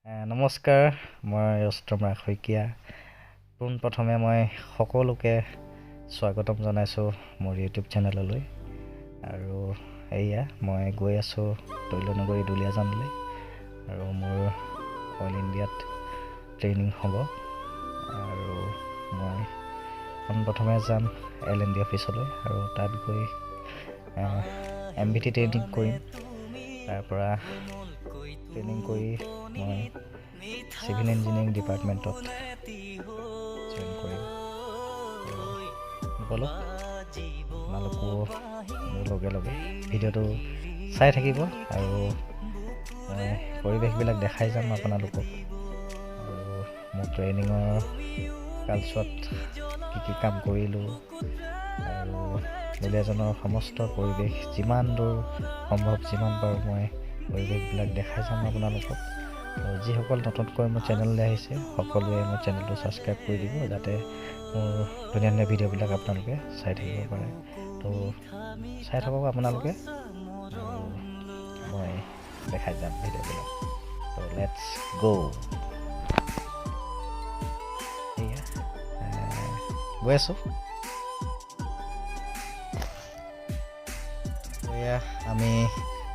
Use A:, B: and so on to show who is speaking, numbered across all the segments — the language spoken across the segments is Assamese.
A: নমস্কাৰ, মই ৰুস্তম ৰাজ শইকীয়া। পোনপ্ৰথমে মই সকলোকে স্বাগতম জনাইছোঁ মোৰ ইউটিউব চেনেললৈ। আৰু এয়া মই গৈ আছোঁ তৈলনগৰী দুলীয়াজানলৈ, আৰু মোৰ অইল ইণ্ডিয়াত ট্ৰেইনিং হ'ব। আৰু মই পোনপ্ৰথমে যাম এল এন ডি অফিচলৈ, আৰু তাত গৈ এম ভি টি ট্ৰেইনিং কৰিম। তাৰপৰা ট্ৰেইনিং কৰি মই চিভিল ইঞ্জিনিয়াৰিং ডিপাৰ্টমেণ্টত জইন কৰিম। ব'লক, আপোনালোকো মোৰ লগে লগে ভিডিঅ'টো চাই থাকিব, আৰু মই পৰিৱেশবিলাক দেখাই যাম আপোনালোকক, আৰু মোৰ ট্ৰেইনিঙৰ কালচোৱাত কি কি কাম কৰিলোঁ, আৰু দুলীয়াজানৰ সমস্ত পৰিৱেশ যিমান দূৰ সম্ভৱ যিমান পাৰোঁ মই পৰিৱেশবিলাক দেখাই যাম আপোনালোকক। আৰু যিসকল নতুনকৈ মোৰ চেনেললৈ আহিছে, সকলোৱে মোৰ চেনেলটো ছাবস্ক্ৰাইব কৰি দিব, যাতে মোৰ ধুনীয়া ধুনীয়া ভিডিঅ'বিলাক আপোনালোকে চাই থাকিব পাৰে। তো চাই থাকক আপোনালোকে, আৰু মই দেখাই যাম ভিডিঅ'বিলাক। তো let's গ'। এয়া গৈ আছোঁ। এয়া আমি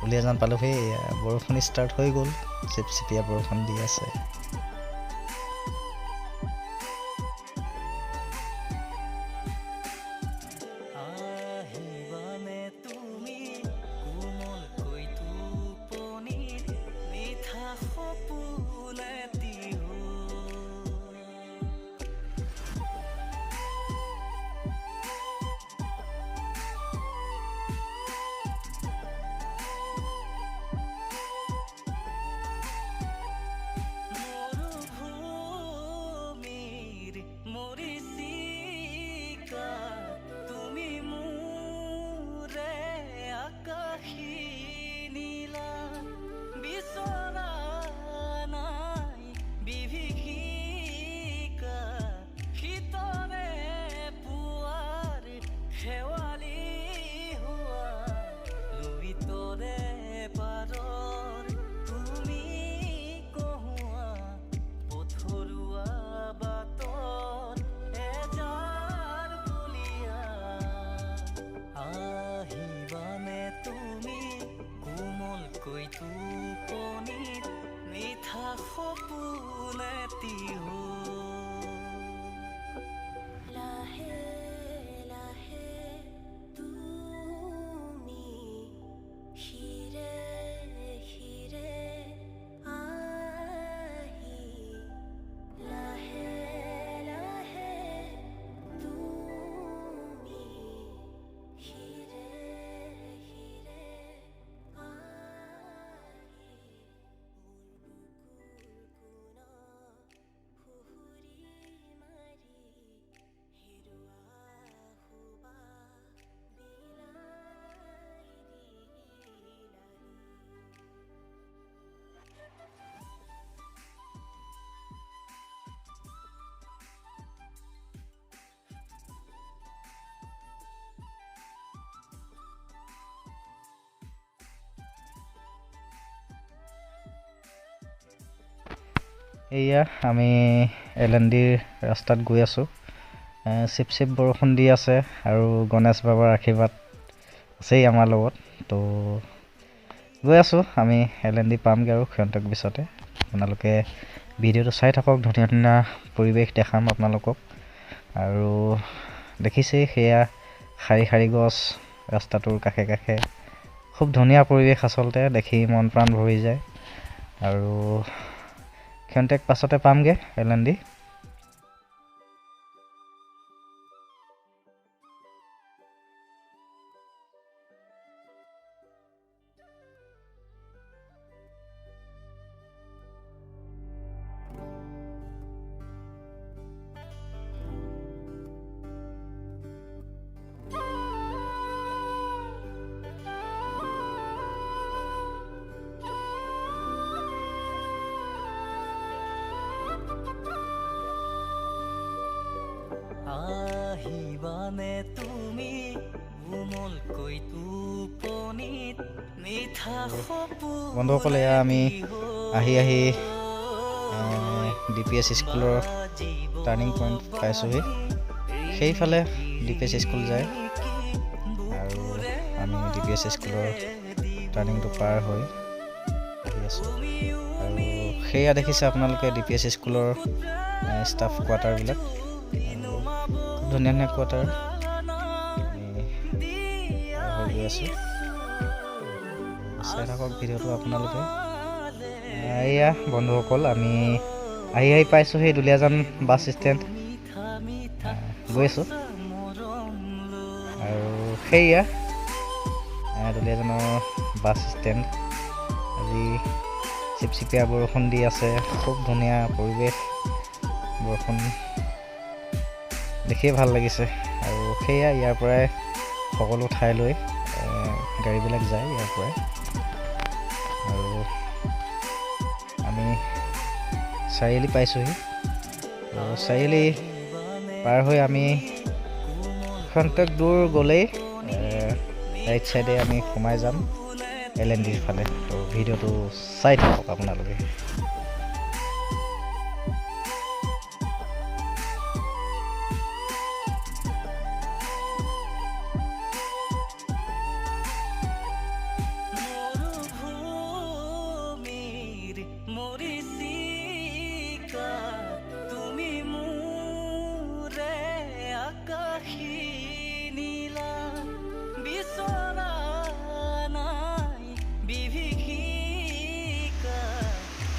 A: দুলীয়াজান পালোহি। এয়া বৰষুণ ষ্টাৰ্ট হৈ গ'ল, চিপচিপীয়া বৰষুণ দি আছে।
B: আহিবানে তুমি কোমলকৈ টোপনিত মিঠা সপোন এটি হৈ? মৰুভূমিৰ মৰীচিকা তুমি মোৰে আকাশী নীলা, বিচৰা নাই বিভীষিকা, শীতৰে পুৱাৰ শেৱালি হোৱা, লুইতৰে পাৰৰ তুমি কহুৱা, পথৰুৱা বাটত এজাৰ বলিয়া। আহিবানে তুমি কোমলকৈ টোপনিত মিঠা সপোন এটি হৈ?
C: লাহে লাহে তুমি শিৰে শিৰে আহি, লাহে লাহে তুমি শিৰে শিৰে আহি, মোৰ বুকুৰ কোণত সুহুৰি মাৰি হেৰুৱা সুবাস বিলাই দিলাহি।
A: এয়া আমি এল এন ডিৰ ৰাস্তাত গৈ আছোঁ। চিপ চিপ বৰষুণ দি আছে, আৰু গণেশ বাবাৰ আশীৰ্বাদ আছেই আমাৰ লগত। তো গৈ আছোঁ আমি, এল এন ডি পামগৈ আৰু ক্ষন্তেক পিছতে। আপোনালোকে ভিডিঅ'টো চাই থাকক, ধুনীয়া ধুনীয়া পৰিৱেশ দেখাম আপোনালোকক। আৰু দেখিছেই সেয়া শাৰী শাৰী গছ ৰাস্তাটোৰ কাষে কাষে, খুব ধুনীয়া পৰিৱেশ, আচলতে দেখি মন প্ৰাণ ভৰি যায়। আৰু ক্ষন্তেক পাছতে পামগৈ এল এন ডি।
B: আহিবানে তুমি কোমলকৈ টোপনিত মিঠা সপোন
A: বন্ধুসকল, এয়া আমি আহি আহি ডি পি এছ স্কুলৰ টাৰ্ণিং পইণ্ট পাইছোঁহি। সেইফালে ডি পি এছ স্কুল যায় আৰু আমি ডি পি এছ স্কুলৰ টাৰ্ণিংটো পাৰ হৈ আহি আছোঁ। আৰু সেয়া দেখিছে আপোনালোকে ডি পি এছ স্কুলৰ ষ্টাফ কোৱাৰ্টাৰবিলাক, খুব ধুনীয়া ধুনীয়া কোৱাৰ্টাৰ। আমি পাৰ হৈ গৈ আছোঁ, চাই থাকক ভিডিঅ'টো আপোনালোকে। এয়া বন্ধুসকল, আমি আহি আহি পাইছোঁ সেই দুলীয়াজান বাছ ষ্টেণ্ড, গৈ আছোঁ। আৰু সেয়া দুলীয়াজানৰ বাছ ষ্টেণ্ড। আজি চিপচিপীয়া বৰষুণ দি আছে, খুব ধুনীয়া পৰিৱেশ, বৰষুণ দেখিয়ে ভাল লাগিছে। আৰু সেয়া ইয়াৰ পৰাই সকলো ঠাইলৈ গাড়ীবিলাক যায় ইয়াৰ পৰাই। আৰু আমি চাৰিআলি পাইছোঁহি। চাৰিআলি পাৰ হৈ আমি খন্তেক দূৰ গ'লেই ৰাইট চাইডে আমি সোমাই যাম এল এন ডিৰ ফালে। তো ভিডিঅ'টো চাই থাকক আপোনালোকে।
B: মৰুভূমিৰ মৰীচিকা তুমি মোৰে আকাশী নীলা, বিচৰা নাই বিভীষিকা।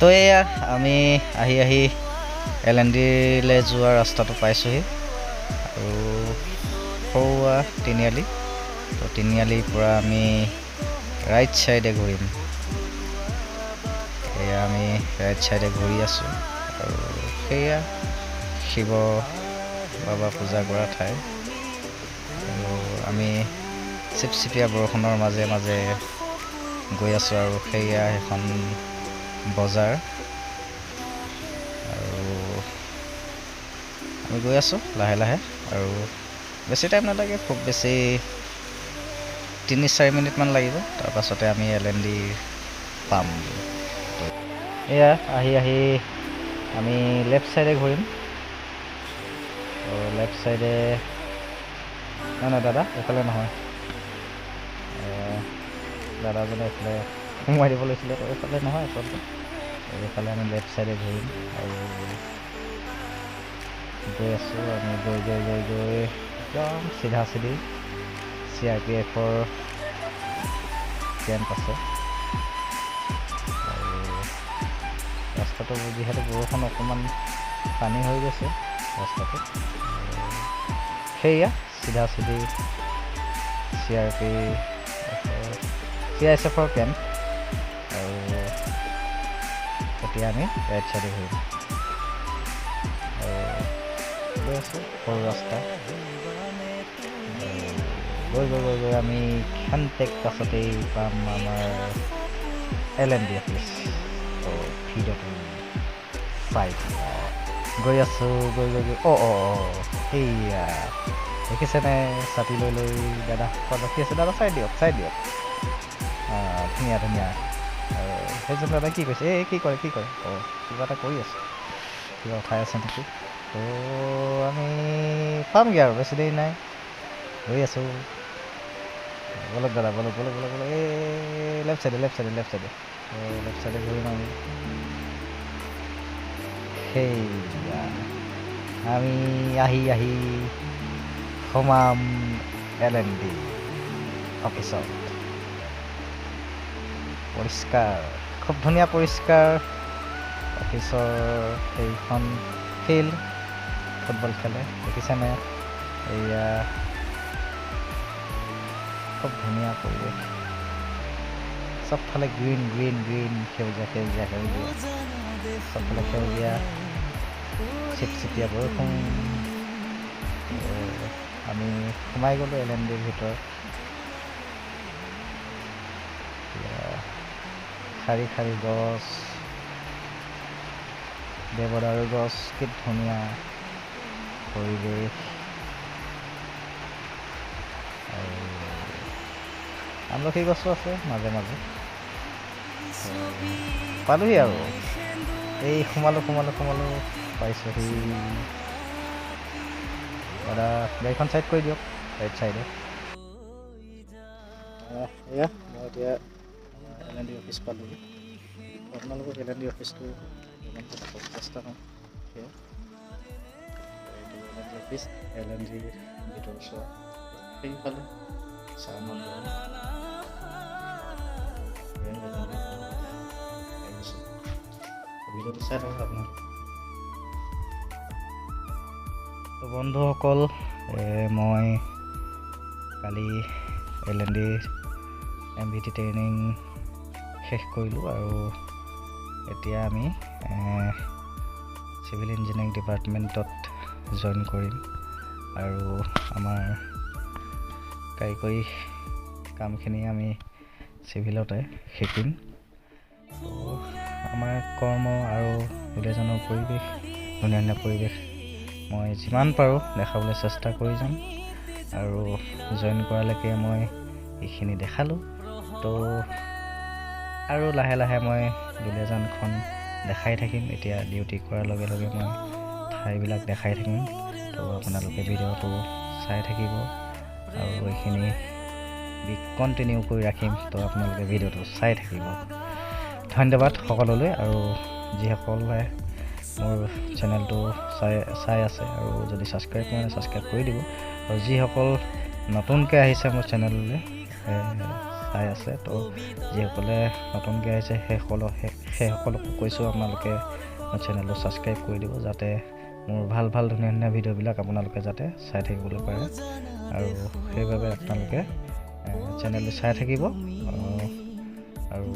A: তো এয়া আমি আহি আহি এল এন ডিলৈ যোৱা ৰাস্তাটো পাইছোঁহি। আৰু সৌৱা তিনিআলি, তো তিনিআলিৰ পৰা আমি ৰাইট চাইডে ঘূৰিম। এয়া আমি ৰাইট চাইডে ঘূৰি আছোঁ। আৰু সেয়া শিৱ বাবা পূজা কৰা ঠাই। আৰু আমি চিপচিপীয়া বৰষুণৰ মাজে মাজে গৈ আছোঁ। আৰু সেয়া সেইখন বজাৰ। আৰু আমি গৈ আছোঁ লাহে লাহে, আৰু বেছি টাইম নালাগে, খুব বেছি 3-4 মিনিটমান লাগিব। তাৰপাছতে আমি এল এন ডি পাম। এয়া আহি আহি আমি লেফ্ট চাইডে ঘূৰিম। লেফ্ট চাইডে নাই নাই দাদা, এইফালে নহয়। দাদাজনে এইফালে সোমোৱাই দিব লৈছিলে, তো এইফালে নহয় আচলতে, এইফালে আমি লেফ্ট চাইডে ঘূৰিম। আৰু গৈ আছোঁ আমি, গৈ গৈ গৈ গৈ একদম চিধা চিধি চি আৰ পি এফৰ কেম্প আছে। আৰু ৰাস্তাটো যিহেতু বৰষুণ অকণমান পানী হৈ গৈছে ৰাস্তাটো। সেয়া চিধা চিধি C R P C I S এফৰ কেম্প। আৰু এতিয়া আমি ৰাইট চাইডে ঘূৰিম। আৰু গৈ আছোঁ সৰু ৰাস্তা, গৈ গৈ গৈ গৈ আমি ক্ষন্তেক পাছতেই পাম আমাৰ এল এন ডি অফিচ। তো ভিডিঅ'টো চাই গৈ আছোঁ, গৈ গৈ গৈ অঁ অঁ অঁ সেয়া দেখিছেনে ছাতি লৈ লৈ দাদা ৰখি আছে। দাদা চাই দিয়ক, চাই দিয়ক, ধুনীয়া ধুনীয়া। আৰু সেইজন দাদাই কি কৈছে, এই কি কৰে কি কৰে, অঁ কিবা এটা কৰি আছে, কিবা উঠাই আছে নেকি। তো আমি পামগৈ আৰু বেছি দেৰি নাই, গৈ আছোঁ। ব'লক দাদা, ব'লক ব'লক ব'লক ব'লক, এই লেফ্ট চাইডে লেফ্ট চাইডে লেফ্ট চাইডে লেফ্ট চাইডে ঘূৰিম আমি। সেয়া আমি আহি আহি সোমাম এল এন ডি অফিচত। পৰিষ্কাৰ, খুব ধুনীয়া পৰিষ্কাৰ অফিচৰ সেইখন ফিল্ড, ফুটবল খেলে দেখিছেনে। এয়া খুব ধুনীয়া পৰিৱেশ, চবফালে গ্ৰীণ গ্ৰীণ গ্ৰীণ, সেউজীয়া সেউজীয়া সেউজীয়া, চবফালে সেউজীয়া, চিপচিপীয়া বৰষুণ। আমি সোমাই গ'লোঁ এল এন ডিৰ ভিতৰত। শাৰী শাৰী গছ, দেৱদাৰু গছ, কি ধুনীয়া পৰিৱেশ। আৰু আমলখি গছো আছে মাজে মাজে। পালোহি আৰু এই সোমালোঁ সোমালোঁ সোমালোঁ, পাইছোঁহি। দাদা, গাড়ীখন ছাইড কৰি দিয়ক, ৰাইট ছাইডে। এয়া মই এতিয়া এল এন ডি অফিচ পালোঁহি। আপোনালোকক এল এন ডি অফিচটো দেখাব চেষ্টা কৰিম। সেয়া এইটো L N D office, L N ডিৰ ভিতৰ চোৱা। সেইফালে চাহ। ভিডিঅ'টো চাই থাকক আপোনাক। তো বন্ধুসকল, মই কালি L N D M V T training শেষ কৰিলোঁ আৰু এতিয়া আমি চিভিল ইঞ্জিনিয়াৰিং ডিপাৰ্টমেণ্টত জইন কৰিম আৰু আমাৰ কাৰিকৰী কামখিনি আমি চিভিলতে শিকিম। তো আমাৰ কৰ্ম আৰু দুলীয়াজানৰ পৰিৱেশ, ধুনীয়া ধুনীয়া পৰিৱেশ মই যিমান পাৰোঁ দেখাবলৈ চেষ্টা কৰি যাম আৰু জইন কৰালৈকে মই এইখিনি দেখালোঁ। তো আৰু লাহে লাহে মই দুলীয়াজানখন দেখাই থাকিম। এতিয়া ডিউটি কৰাৰ লগে লগে মই ঠাইবিলাক দেখাই থাকিম। তো আপোনালোকে ভিডিঅ'টো চাই থাকিব আৰু এইখিনি কণ্টিনিউ কৰি ৰাখিম। তো আপোনালোকে ভিডিঅ'টো চাই থাকিব। ধন্যবাদ সকলোলৈ। আৰু যিসকলে মোৰ চেনেলটো চাই চাই আছে আৰু যদি ছাবস্ক্ৰাইব কৰা নাই, ছাবস্ক্ৰাইব কৰি দিব। আৰু যিসকল নতুনকৈ আহিছে মোৰ চেনেললৈ চাই আছে, তো যিসকলে নতুনকৈ আহিছে সেইসকলকো কৈছোঁ, আপোনালোকে মোৰ চেনেলটো ছাবস্ক্ৰাইব কৰি দিব, যাতে মোৰ ভাল ভাল ধুনীয়া ধুনীয়া ভিডিঅ'বিলাক আপোনালোকে যাতে চাই থাকিবলৈ পাৰে। আৰু সেইবাবে আপোনালোকে চেনেলটো চাই থাকিব আৰু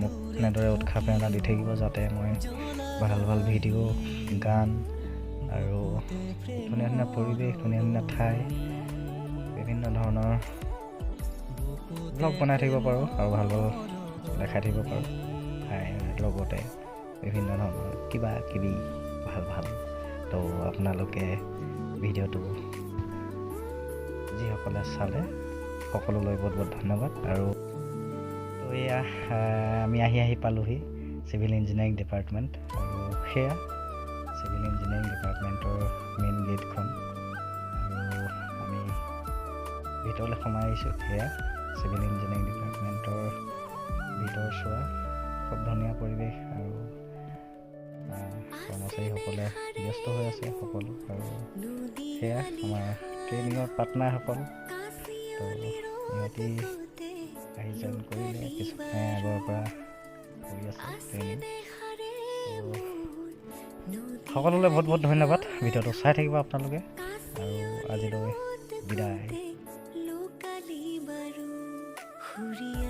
A: মোক এনেদৰে উৎসাহ প্ৰেৰণা দি থাকিব, যাতে মই ভাল ভাল ভিডিঅ', গান আৰু ধুনীয়া ধুনীয়া পৰিৱেশ, ধুনীয়া ধুনীয়া ঠাই, বিভিন্ন ধৰণৰ ব্লগ বনাই থাকিব পাৰোঁ আৰু ভাল ভাল দেখাই থাকিব পাৰোঁ, ঠাইৰ লগতে বিভিন্ন ধৰণৰ কিবা কিবি ভাল ভাল। তো আপোনালোকে ভিডিঅ'টো যিসকলে চালে, সকলোলৈ বহুত বহুত ধন্যবাদ। আৰু তো এয়া আমি আহি আহি পালোহি চিভিল ইঞ্জিনিয়াৰিং ডিপাৰ্টমেণ্ট আৰু সেয়া চিভিল ইঞ্জিনিয়াৰিং ডিপাৰ্টমেণ্টৰ মেইন গেটখন আৰু আমি ভিতৰলৈ সোমাই আহিছোঁ। সেয়া চিভিল ইঞ্জিনিয়াৰিং ডিপাৰ্টমেণ্টৰ ভিতৰ চোৱা, খুব ধুনীয়া পৰিৱেশ আৰু কৰ্মচাৰীসকলে ব্যস্ত হৈ আছে সকলো। আৰু সেয়া আমাৰ ট্ৰেইনিঙৰ পাৰ্টনাৰসকল। তো ইহঁতি আহি জইন কৰিলে, কিছুমানে আগৰ পৰা কৰি আছে ট্ৰেইনিং। সকলোলৈ বহুত বহুত ধন্যবাদ। ভিডিঅ'টো চাই থাকিব আপোনালোকে আৰু আজিলৈ বিদায়।
C: লোকালি বাৰু সুৰীয়া।